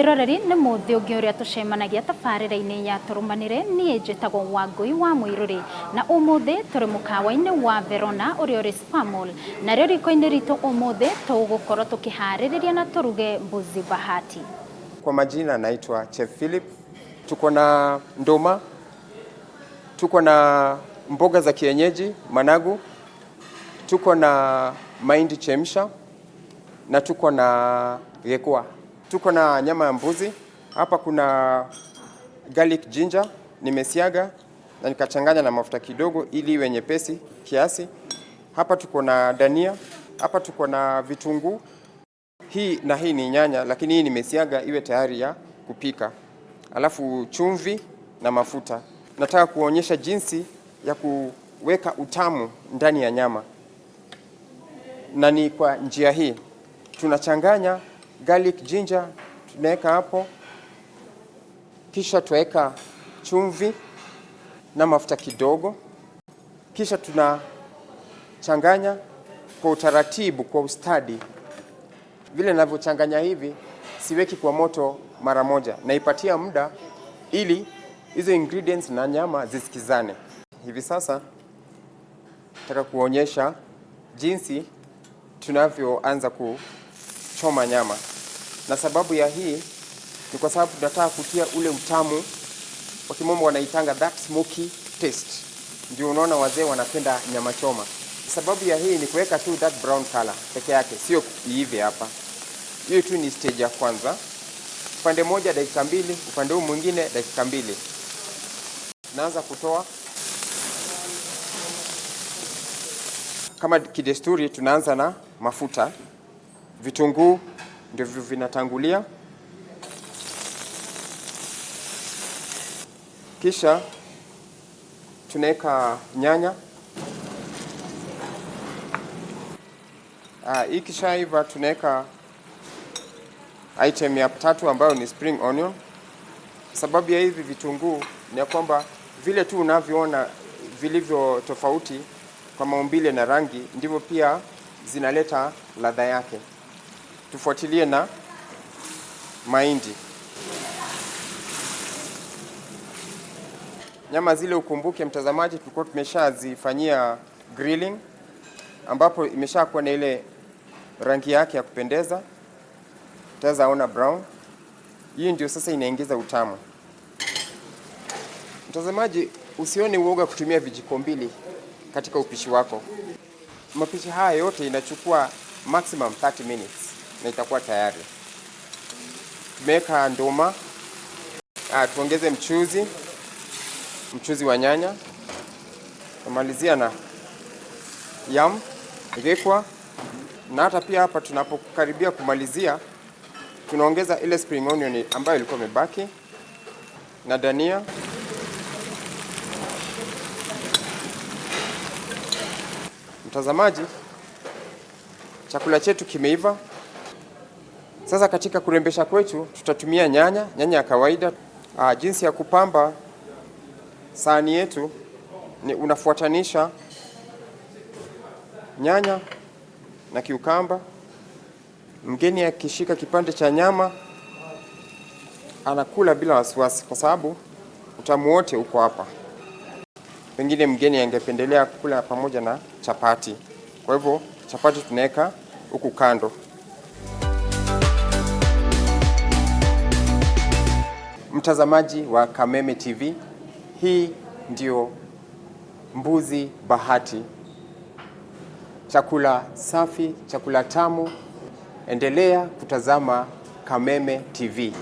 Mwiroreri nĩ mũthĩ ũngĩ ũrĩa tũcemanagia tabarĩra-inĩ ya tũrũmanĩre. Niĩ njĩtagwo Wangũi wa Mũirũrĩ na ũmũthĩ tũrĩ mũkawa-inĩ wa Verona ũrĩa ũrĩ Spar Mall, narĩo riko-inĩ ritũ ũmũthĩ tũgũkorwo tũkĩharĩrĩria na tũruge mbuzi bahati. Kwa majina naitwa Chef Philip. Tuko na nduma, tuko na mboga za kienyeji managu, tuko na mahindi chemsha na tuko na gekwa. Tuko na nyama ya mbuzi. Hapa kuna garlic ginger nimesiaga na nikachanganya na mafuta kidogo ili iwe nyepesi kiasi. Hapa tuko na dania, hapa tuko na vitunguu. Hii na hii ni nyanya, lakini hii nimesiaga iwe tayari ya kupika. Alafu chumvi na mafuta. Nataka kuonyesha jinsi ya kuweka utamu ndani ya nyama, na ni kwa njia hii. Tunachanganya garlic ginger, tunaweka hapo, kisha tuweka chumvi na mafuta kidogo, kisha tunachanganya kwa utaratibu, kwa ustadi. Vile ninavyochanganya hivi, siweki kwa moto mara moja, naipatia muda ili hizo ingredients na nyama zisikizane. Hivi sasa nataka kuonyesha jinsi tunavyoanza kuchoma nyama, na sababu ya hii ni kwa sababu tunataka kutia ule utamu, kwa kimombo wanaitanga that smoky taste. Ndio unaona wazee wanapenda nyama choma. Sababu ya hii ni kuweka tu that brown color peke yake, sio iive hapa. Hiyo tu ni stage ya kwanza. Upande moja dakika 2, upande huu mwingine dakika 2. Naanza kutoa. Kama kidesturi tunaanza na mafuta. Vitunguu ndio vinatangulia. Kisha tunaweka nyanya. Hii ikishaiva tunaweka item ya tatu ambayo ni spring onion. Sababu ya hivi vitunguu ni ya kwamba vile tu unavyoona vilivyo tofauti kwa maumbile na rangi, ndivyo pia zinaleta ladha yake. Tufuatilie na mahindi. Nyama zile, ukumbuke mtazamaji, tulikuwa tumeshazifanyia grilling, ambapo imeshakuwa na ile rangi yake ya kupendeza. Utaweza ona brown. Hii ndio sasa inaingiza utamu. Mtazamaji, usione uoga kutumia vijiko 2 katika upishi wako. Mapishi haya yote inachukua maximum 30 minutes na itakuwa tayari. Tumeweka nduma. Tuongeze mchuzi wa nyanya. Tumalizia na yam, gekwa. Na hata pia hapa tunapokaribia kumalizia, tunaongeza ile spring onion ambayo ilikuwa imebaki na dania. Mtazamaji, chakula chetu kimeiva. Sasa katika kurembesha kwetu tutatumia nyanya, nyanya ya kawaida. Jinsi ya kupamba sahani yetu ni unafuatanisha nyanya na kiukamba. Mgeni akishika kipande cha nyama anakula bila wasiwasi, kwa sababu utamu wote uko hapa. Pengine mgeni angependelea kula pamoja na chapati, kwa hivyo chapati tunaweka huku kando. Mtazamaji wa Kameme TV, hii ndio mbuzi bahati. Chakula safi, chakula tamu. Endelea kutazama Kameme TV.